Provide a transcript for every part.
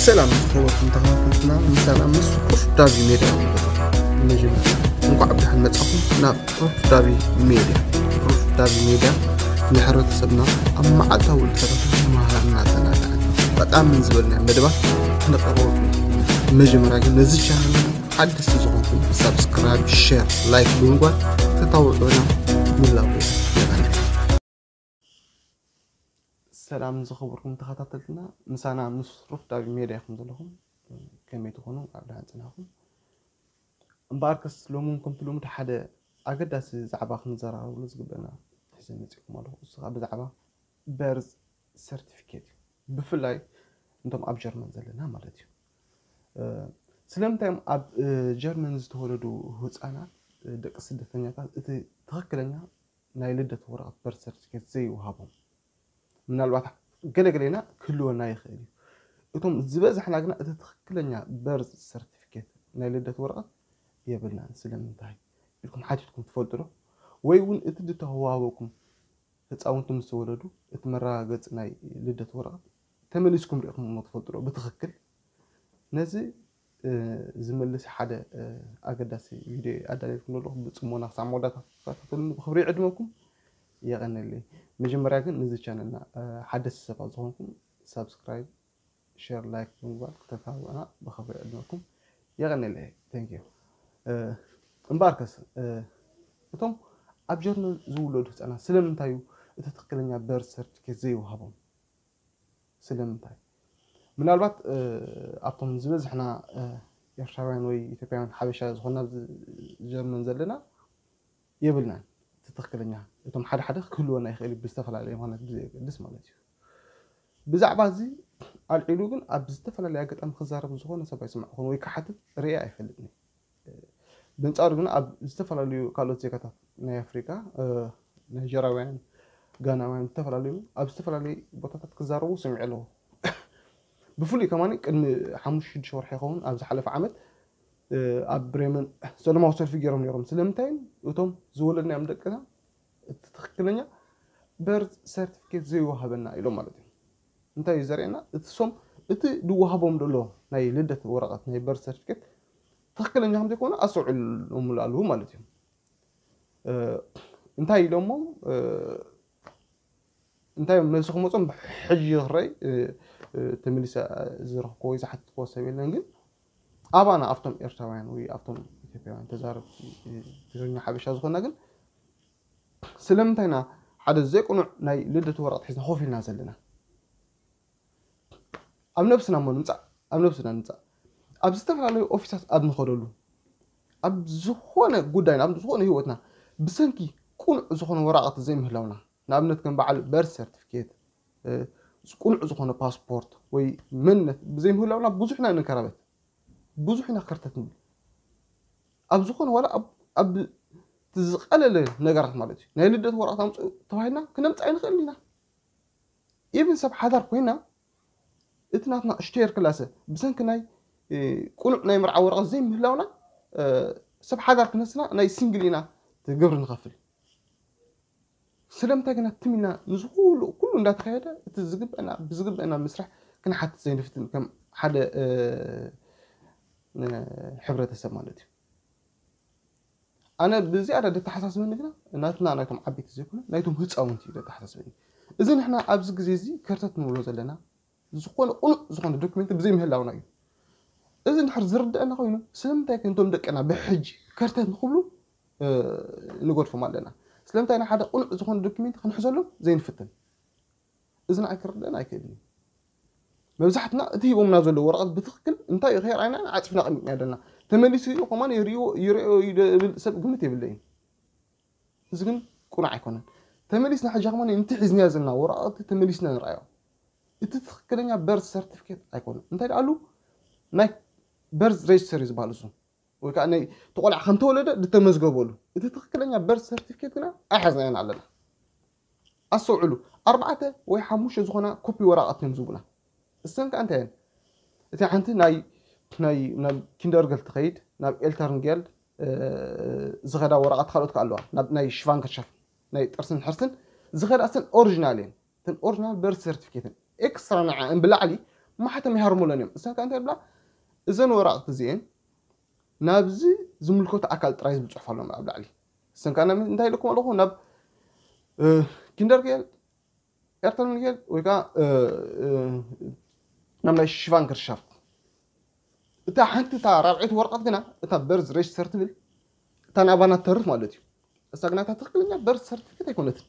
ሰላም ዝኸበርኩም ተኸታተልትና፣ ምሳና ምስ ሩፍ ዳቪ ሜድያ። መጀመርያ እንኳዕ ብደሓን መጻኹም ናብ ሩፍ ዳቪ ሜድያ። ሩፍ ዳቪ ሜድያ ንሕብረተሰብና ኣብ መዓልታዊ ንጥፈታት መሃርና ዘናግዕን ጠቃምን ዝበልና መደባት ክነቅርበልኩም። መጀመርያ ግን ነዚ ቻነል ሓደስቲ ዝኾንኩም ሳብስክራይብ፣ ሼር፣ ላይክ ብምግባር ተታውዑና ምላቡ የቐንል። ሰላም ዝኸበርኩም ተኸታተልትና፣ ምሳና ምስ ሩፍ ዳቪ ሜድያ ኢኹም ዘለኹም። ከመይ ትኾኑ? ኣብ ደሓን ጽናኹም። እምበኣርከስ ሎሚ እውን ከምቲ ልሙድ ሓደ ኣገዳሲ ዛዕባ ክንዘራረብሉ ዝግበና ሒዘ መጺእኩም ኣለኹ። እሱ ከዓ ብዛዕባ በርዝ ሰርቲፊኬት እዩ። ብፍላይ እንቶም ኣብ ጀርመን ዘለና ማለት እዩ። እ፣ ስለምንታይ እዮም ኣብ፣ እ፣ ጀርመን ዝተወለዱ ህፃናት፣ እ፣ ደቂ ስደተኛታት እቲ ትኽክለኛ ናይ ልደት ወረቐት በርዝ ሰርቲፊኬት ዘይወሃቦም? ምናልባት ገለገሌና ክህልወና ይኽእል እዩ። እቶም ዝበዝሕና ግና እቲ ትኽክለኛ በርዝ ሰርቲፊኬት ናይ ልደት ወረቐት የብልናን። ስለምንታይ ኢልኩም ሓቲትኩም ትፈልጡ ዶ? ወይ እውን እቲ ዝተዋህበኩም ህፃውንቲ ምስ ተወለዱ እቲ መረጋገፂ ናይ ልደት ወረቐት ተመሊስኩም ሪኢኹም ትፈልጡ ዶ ብትኽክል? ነዚ፣ እ፣ ዝመልስ ሓደ፣ እ፣ ኣገዳሲ ቪድዮ ኣዳልየልኩም ዘለኹ። ብፅሞና ክሳብ መወዳእታ ክትከታተሉኒ ብኽብሪ ይዕድመኩም። የቐንየለይ። መጀመርያ ግን ነዚ ቻነልና፣ እ፣ ሓደስቲ ሰባት ዝኾንኩም ሳብስክራይብ፣ ሼር፣ ላይክ ብምግባር ክተታብዑና ብኽብሪ ይዕድመኩም። የቐንየለይ። Thank you። እ፣ እምበኣርከስ፣ እ፣ እቶም ኣብ ጀርመን ዝውለዱ ህፃናት ስለምንታይ እዩ እቲ ትኽክለኛ በርዝ ሰርቲፊኬት ዘይወሃቦም? ስለምንታይ? ምናልባት፣ እ፣ ኣብቶም ዝበዝሕና፣ እ፣ ኤርትራውያን ወይ ኢትዮጵያውያን ሓበሻ ዝኾንና ኣብዚ ጀርመን ዘለና የብልናን። እቲ ትኽክለኛ እቶም ሓደ ሓደ ክህልወና ይኽእል እዩ፣ ብዝተፈላለየ ምኽንያት ብዘየገድስ ማለት እዩ። ብዛዕባ እዚ ኣልዒሉ ግን ኣብ ዝተፈላለየ ኣጋጣሚ ክዛረብ ዝኾነ ሰብ ኣይሰማዕኹን ወይ ክሓትት ርእየ ኣይፈልጥን። ብንጻሩ ግን ኣብ ዝተፈላለዩ ካልኦት ዜጋታት ናይ ኣፍሪቃ፣ እ፣ ናይጀራውያን፣ ጋናውያን፣ ዝተፈላለዩ ኣብ ዝተፈላለዩ ቦታታት ክዛረቡ ሰሚዐ ኣለኹ። ብፍሉይ ከማኒ ቅድሚ ሓሙሽተ ሽዱሽተ ወርሒ ይኸውን፣ ኣብ ዝሓለፈ ዓመት፣ እ፣ ኣብ ብሬመን ሰለማዊ ሰልፊ ገይሮም ነይሮም። ስለምንታይ? እቶም ዝወለድናዮም ደቅና እቲ ትኽክለኛ በርዝ ሰርቲፊኬት ዘይወሃበና ኢሎም ማለት እዩ። እንታይ እዩ ዘርእየና? እቲ ሶም፣ እቲ ዝወሃቦም ዘሎ ናይ ልደት ወረቐት፣ ናይ በርዝ ሰርቲፊኬት ትኽክለኛ ከም ዘይኮነ ኣስተውዒሎምሉ ኣለዉ ማለት እዩ። እ፣ እንታይ ኢሎሞም? እ፣ እንታይ እዮም መልሲ ክመጾም? ሕጂ ክረይ፣ እ፣ እ፣ ተመሊሰ ዝረኽብዎ ወይ ዝሓተትክዎ ሰብ የለን፣ ግን ኣባና ኣብቶም ኤርትራውያን ወይ ኣብቶም ኢትዮጵያውያን ተዛረብቲ፣ እ፣ ትግርኛ ሓበሻ ዝኾንና ግን ስለምንታይ ኢና ሓደ ዘይቅኑዕ ናይ ልደት ወረቐት ሒዝና ኮፍ ኢልና ዘለና? ኣብ ነብስና እሞ ንምጻእ፣ ኣብ ነብስና ንምጻእ። ኣብ ዝተፈላለዩ ኦፊሳት ኣብ ንኸደሉ፣ ኣብ ዝኾነ ጉዳይና፣ ኣብ ዝኾነ ህይወትና ብሰንኪ ቅኑዕ ዝኾነ ወረቐት ዘይምህላውና፣ ንኣብነት ከም በዓል በርዝ ሰርቲፊኬት፣ እ፣ ቅኑዕ ዝኾነ ፓስፖርት ወይ መንነት ብዘይምህላውና ብዙሕ ኢና ንከራበት፣ ብዙሕ ኢና ከርተት ንብል። ኣብ ዝኾነ ዋላ ኣብ፣ ኣብ እቲ ዝቐለለ ነገራት ማለት እዩ፣ ናይ ልደት ወረቐት ኣምጽኡ ተባሂልና ክነምጽእ ኣይንኽእልን ኢና። ኢቭን ሰብ ሓዳር ኮይና እቲ ናትና ሽቴር ክላሰ ብሰንኪ ናይ፣ እ፣ ቅኑዕ ናይ መርዓ ወረቐት ዘይምህላውና፣ እ፣ ሰብ ሓዳር ክነስና ናይ ሲንግል ኢና እቲ ግብሪ ንኸፍል። ስለምንታይ ግና ትም ኢልና ንዚ ኩሉ፣ ኩሉ እንዳተኻየደ እቲ ዝግበአና፣ ብዝግበአና መስርሕ ክንሓትት ዘይንፍትን ከም ሓደ፣ እ፣ እ፣ ሕብረተሰብ ማለት እዩ? ኣነ ብዝያዳ ደተሓሳስበኒ ግና ናትና ናይቶም ዓበይቲ ዘይኮነ ናይቶም ህፃውንቲ እዩ ደተሓሳስበኒ። እዚ ንሕና ኣብዚ ግዜ እዚ ከርተት ንብሎ ዘለና ዝኾነ ቅኑዕ ዝኾነ ዶክመንት ብዘይምህላውና እዩ። እዚ እንድሕር ዝርድአና ኮይኑ ስለምንታይ ከ ነቶም ደቅና ብሕጂ ከርተት ንክብሉ፣ እ፣ ንገድፎም ኣለና? ስለምንታይ ንሓደ ቅኑዕ ዝኾነ ዶክመንት ክንሕዘሎም ዘይንፍትን? እዚ ንዓይ ክርድአን ኣይክእልን እዩ። መብዛሕትና እቲ ሂቦምና ዘለዉ ወረቐት ብትኽክል እንታይ እዩ ከይርኣና ዓፂፍና ኣቐሚጥና ኣለና። ተመሊሱ እዩ ከማን ይርእዮ፣ ይርእዮ እዩ ዝብል ሰብ ግምት የብለይን። እዚ ግን ቅኑዕ ኣይኮነን። ተመሊስና ሕጂ ከማን ነቲ ሒዝናዮ ዘለና ወረቐት ተመሊስና ንርኣዮ። እቲ ትኽክለኛ በርዝ ሰርቲፊኬት ኣይኮነን። እንታይ ደኣሉ ናይ በርዝ ሬጅስተር እዩ ዝበሃል እሱ። ወይ ከዓ ናይ እቲ ቆልዓ ከም ተወለደ ዝተመዝገበሉ። እቲ ትኽክለኛ በርዝ ሰርቲፊኬት ግና ኣይሓዝናዮን ኣለና። ኣስተውዕሉ፣ ኣርባዕተ ወይ ሓሙሽተ ዝኾና ኮፒ ወረቐት እዮም ዝህቡና። እሰን ከኣ እንታይ እየን? እቲ ሓንቲ ናይ፣ ናይ፣ ናብ ኪንደርገል ትኸይድ፣ ናብ ኤልተርንጌል፣ እ፣ ዝኸዳ ወረቐት ካልኦት ከኣ ኣለዋ። ናብ ናይ ሽቫንከርሻፍት፣ ናይ ጥርስን ሕርስን ዝኸዳ እሰን ኦሪጂናል እየን። እተን ኦሪጂናል በርዝ ሰርቲፊኬትን ኤክስትራ ንዐኣን ብላዕሊ ማሕተም ይሃርሙለን እዮም። እሰን ከ እንታይ ይብላ? እዘን ወረቕቲ እዚኤን ናብዚ ዝምልከቱ ኣካል ጥራይ ዝብል ጽሑፍ ኣለዎም ኣብ ላዕሊ። እሰን ከ እንታይ ኢለኩም ኣለኹ? ናብ ኪንደርጌል ኤርተር ሚኒጌል ወይ ከዓ ናብ ናይ ሽቫን ክርሻፍ። እታ ሓንቲ እታ ራብዐይቲ ወረቐት ግና እታ በርዝ ሬጅስተር ትብል እታ ናባና ተርፍ ማለት እዩ። እሳ ግና እታ ትክክለኛ በርዝ ሰርቲፊኬት ኣይኮነትን።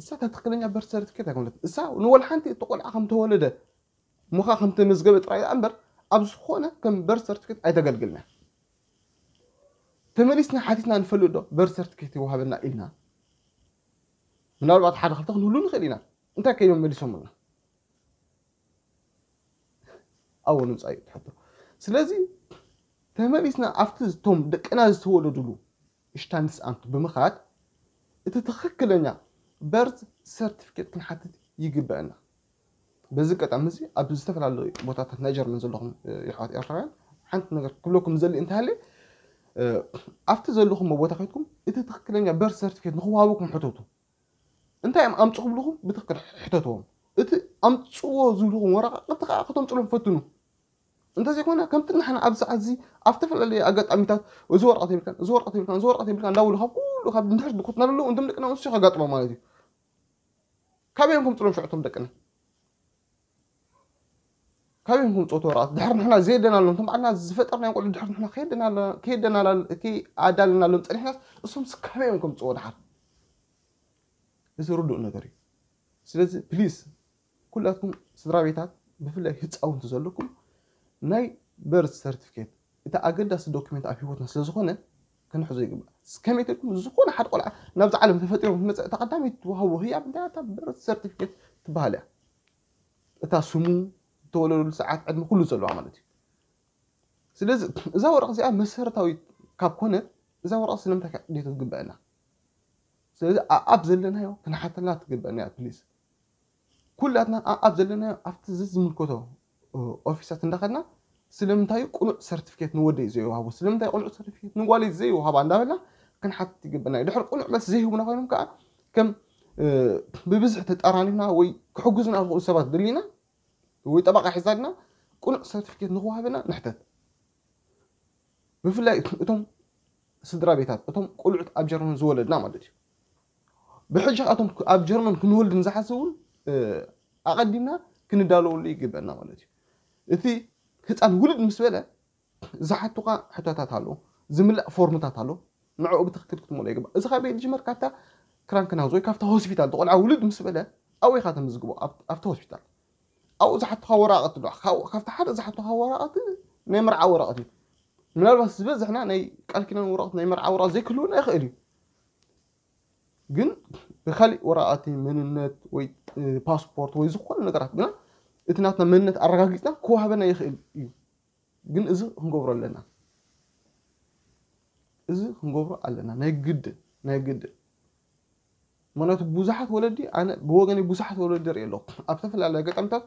እሳ እታ ትክክለኛ በርዝ ሰርቲፊኬት ኣይኮነትን። እሳ ንወል ሓንቲ እቲ ቆልዓ ከም ተወለደ ምዃ ከም ተመዝገበ ጥራይ እያ እምበር ኣብ ዝኾነ ከም በርዝ ሰርቲፊኬት ኣይተገልግልና። ተመሊስና ሓቲትና ንፈልጥ ዶ በርዝ ሰርቲፊኬት ይወሃበና ኢልና? ምናልባት ሓደ ክልተ ክንህሉ ንኽእል ኢና። እንታይ ከይኖም መሊሶምና? ኣዎ ንምጻእ እዩ ትሕቶ። ስለዚ ተመሊስና ኣብቲ እቶም ደቅና ዝተወለዱሉ ሽታንድስ ኣምት ብምኻድ እቲ ትኽክለኛ በርዝ ሰርቲፊኬት ክንሓትት ይግበአና። በዚ ቀጣሚ እዚ ኣብ ዝተፈላለዩ ቦታታት ናይ ጀርመን ዘለኹም የሕዋት ኤርትራውያን ሓንቲ ነገር ክብለኩም ዘሊ እንተሃለ ኣብቲ ዘለኹም ቦታ ከድኩም እቲ ትኽክለኛ በርዝ ሰርቲፊኬት ንክዋሃበኩም ሕተቱ። እንታይ እዮም ኣምፁ ክብልኹም ብትኽክል ሕተትዎም። እቲ ኣምፅዎ ዝብልኹም ወረቃቅቲ ከዓ ከተምፅሎም ፈትኑ። እንተዘይኮነ ከምቲ ንሕና ኣብዚ ሰዓት እዚ ኣብ ዝተፈላለዩ ኣጋጣሚታት እዚ ወረቀት የብልካን እዚ ወረቀት የብልካን እዚ ወረቀት የብልካን እንዳበሉ ካብ ኩሉ ካብ ንድሕር ዝጎትና ዘለዉ እንቶም ደቅና ንሱ ከጋጥሞ ማለት እዩ። ካበይ እዮም ከምፅሎም ሽዑ እቶም ደቅና? ካበይ እዮም ከምፅዎ እቲ ወረቀት? ድሕር ንሕና ዘየደናሎም እቶም ባዕልና ዝፈጠርናዮም ቆልዑ ድሕር ንሕና ከየደናለ- ከየደናላል- ከይኣዳለናሎም ፀኒሕናስ እሶም ስ ካበይ እዮም ከምፅዎ ድሓር? እዚ ርዱእ ነገር እዩ። ስለዚ ፕሊስ ኩላትኩም ስድራ ቤታት ብፍላይ ህፃውንቲ ዘለኩም ናይ በርዝ ሰርቲፊኬት እቲ ኣገዳሲ ዶክመንት ኣብ ሂወትና ስለዝኾነ ክንሕዞ ይግባእ። ከመይ ተልኩም ዝኾነ ሓደ ቆልዓ ናብዚ ዓለም ተፈጢሮም ክመፅእ እታ ቀዳመይቲ ትወሃቦ ህያብ እንታይ እታ በርዝ ሰርቲፊኬት ትበሃል እያ። እታ ስሙ ዝተወለደሉ ሰዓት ዕድመ ኩሉ ዘለዋ ማለት እዩ። ስለዚ እዛ ወረቕ እዚኣ መሰረታዊት ካብ ኮነ እዛ ወረቕ ስለምንታይ ክዕዴቶ ትግበአና? ስለዚ ኣኣብ ዘለናዮ ክንሓተላ ትግበአና እያ ፕሊዝ። ኩላትና ኣኣብ ዘለናዮ ኣብቲ ዝምልከቶ ኦፊሳት እንዳኸድና ስለምንታይ ቅኑዕ ሰርቲፊኬት ንወደይ ዘይወሃቦ ስለምንታይ ቅኑዕ ሰርቲፊኬት ንጓለይ ዘይወሃባ እንዳበልና ክንሓትት ይግበና እዩ። ድሕር ቅኑዕ መልሲ ዘይህቡና ኮይኖም ከዓ ከም ብብዝሒ ተጠራኒፍና ወይ ክሕግዙና ዝኽእሉ ሰባት ደሊና ወይ ጠበቃ ሒዛልና ቅኑዕ ሰርቲፊኬት ንክወሃበና ንሕተት። ብፍላይ እቶም ስድራ ቤታት እቶም ቆልዑት ኣብ ጀርመን ዝወለድና ማለት እዩ። ብሕጂ እቶም ኣብ ጀርመን ክንወልድ ንዝሓስብ እውን ኣቐዲምና ክንዳለወሉ ይግበአና ማለት እዩ። እቲ ህፃን ውልድ ምስ በለ ዝሓቱካ ሕቶታት ኣሎ፣ ዝምላእ ፎርምታት ኣሎ፣ ንዕኡ ብትክክል ክትመልኦ ይግባእ። እዚ ካበይ ዝጅመር? ካብታ ክራንክንሃውዝ ወይ ካብታ ሆስፒታል። ቆልዓ ውልድ ምስ በለ ኣበይ ኢኻ ተምዝግቦ? ኣብቲ ሆስፒታል። ኣብኡ ዝሓቱካ ወረቃቅቲ ኣሎ። ካብቲ ሓደ ዝሓቱካ ወረቃቅቲ ናይ መርዓ ወረቃቅቲ እዩ። ምናልባት ዝበዝሕና ናይ ቃል ኪዳን ወረቃቅቲ ናይ መርዓ ወረቃቅቲ ዘይክህልውና ይኽእል እዩ። ግን ብካሊእ ወረቃቅቲ መንነት ወይ ፓስፖርት ወይ ዝኾነ ነገራት ግና እቲ ናትና መንነት ኣረጋጊፅና ክወሃበና ይኽእል እዩ። ግን እዚ ክንገብሮ ኣለና። እዚ ክንገብሮ ኣለና ናይ ግድን ናይ ግድን። ምክንያቱ ብዙሓት ወለዲ ኣነ ብወገነይ ብዙሓት ወለዲ ርኢ ኣለኹ ኣብ ዝተፈላለዩ ኣጋጣሚታት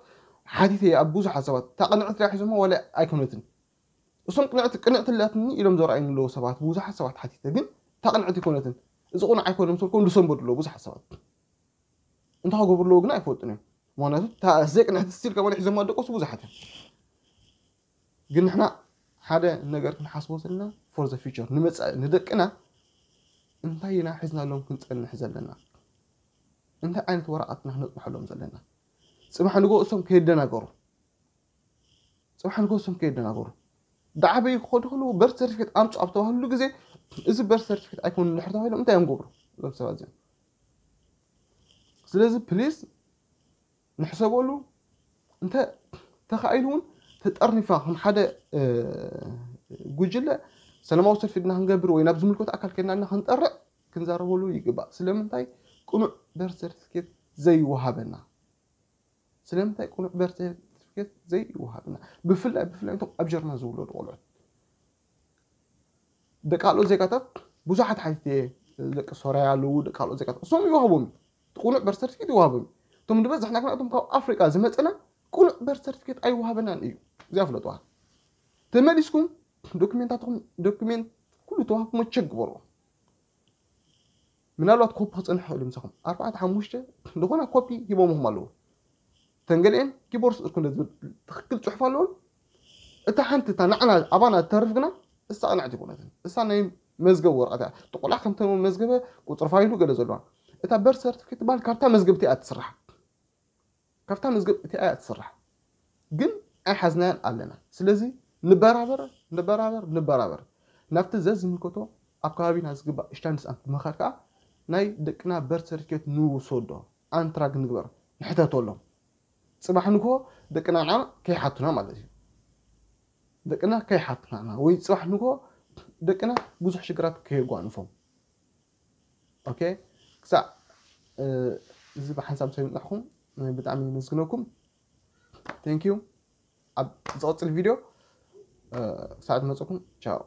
ሓቲተ ኣብ ብዙሓት ሰባት እታ ቅንዕቲ ሒዞማ ዋላ ኣይኮነትን እሶም ቅንዕቲ ቅንዕቲ ላትኒ ኢሎም ዘረኣዩኒ ኣለዉ ሰባት ብዙሓት ሰባት ሓቲተ ግን እታ ቅንዕቲ ኣይኮነትን። እዚ ቁኑዕ ኣይኮነ ምሰልኩም ዝሰንበዱ ኣለዉ ብዙሓት ሰባት እንታይ ክገብሩ ኣለዉ ግን ኣይፈልጡን እዮም። ምክንያቱ እታ ዘይቅንዕቲ ስቲል ከማን ሒዞማ ደቀሱ ብዙሓት እዮም። ግን ንሕና ሓደ ነገር ክንሓስቦ ዘለና for the future ንመፃኢ ንደቅና እንታይ ኢና ሒዝናሎም ክንፀንሕ ዘለና? እንታይ ዓይነት ወረቃትና ክነፅንሐሎም ዘለና? ፅባሕ ንጎ እሶም ከየደናገሩ ፅባሕ ንጎ እሶም ከየደናገሩ ዳዓበዩ ክኸዱ ከለዉ በርት ሰርቲፊኬት ኣምፁ ኣብ ተባህሉ ግዜ እዚ በርት ሰርቲፊኬት ኣይኮኑ ንድሕር ተባሂሎም እንታይ እዮም ገብሩ? እዞም ሰባት እዚኦም ስለዚ ፕሊዝ ንሕሰበሉ። እንተ ተኻኢሉ እውን ተጠርኒፍና ከም ሓደ ጉጅለ ሰላማዊ ሰልፊ ድና ክንገብር ወይ ናብ ዝምልከቱ ኣካል ከድና ድና ክንጠርዕ ክንዛረበሉ ይግባእ። ስለምንታይ ቅኑዕ በርት ሰርቲፊኬት ዘይወሃበና? ስለምንታይ ቅኑዕ በርት ሰርቲፊኬት ዘይወሃበና? ብፍላይ ብፍላይ እቶም ኣብ ጀርመን ዝውለዱ ቆልዑት ደቂ ካልኦት ዜጋታት ብዙሓት ሓቲተ ደቂ ሶርያ ኣለዉ ደቂ ካልኦት ዜጋታት እሶም ይወሃቦም እዩ። ቅኑዕ በርት ሰርቲፊኬት ይወሃቦም እዩ። እቶም ዝበዝሕና ግና እቶም ካብ ኣፍሪቃ ዝመፅና ቅኑዕ በርት ሰርቲፊኬት ኣይወሃበናን እዩ። እዚኣ ፍለጥዋ። ተመሊስኩም ዶክሜንታትኩም ዶክሜንት ኩሉ ተዋህኩም ቸክ ግበርዎ። ምናልባት ኮፒ ክፀንሕ ይኽእል ምሳኹም ኣርባዕተ ሓሙሽተ ዝኾነ ኮፒ ሂቦምኹም ኣለዉ። ተንገሊአን ኪቦርድ ስእርኩ ትኽክል ፅሑፍ ኣለውን። እታ ሓንቲ እታ ንዓና ኣባና ተርፍ ግና እሳ ቅንዕቲ ይኮነትን። እሳ ናይ መዝገብ ወረቐት እያ። ጥቁላ ከምተ መዝገበ ቁፅሪ ፋይሉ ገለ ዘለዋ እታ በርት ሰርቲፊኬት ትበሃል ካብታ መዝገብቲ እያ ትስራሕ። ካብታ መዝገብ እቲኣ እያ ትስራሕ። ግን ኣይሓዝናያን ኣለና። ስለዚ ንበራበር ንበራበር ንበራበር ናብቲ ዘዝምልከቶ ኣብ ከባቢና ዝግባእ ሽታንድስ ኣምት ምኻድ ከዓ ናይ ደቅና በርት ሰርቲፊኬት ንውሰዶ። ኣንትራግ ንግበር። ንሕተተሎም። ፅባሕ ንግሆ ደቅና ንዓና ከይሓቱና ማለት እዩ። ደቅና ከይሓቱና ወይ ፅባሕ ንግሆ ደቅና ብዙሕ ሽግራት ከየጓንፎም። ኦኬ፣ ክሳዕ እዚ ብሓንሳብ ሰሚዕኹም ብጣዕሚ የመስግነኩም። ቴንኪዩ። ኣብ ዝቐፅል ቪድዮ ክሳዕ ዝመፀኩም ቻው።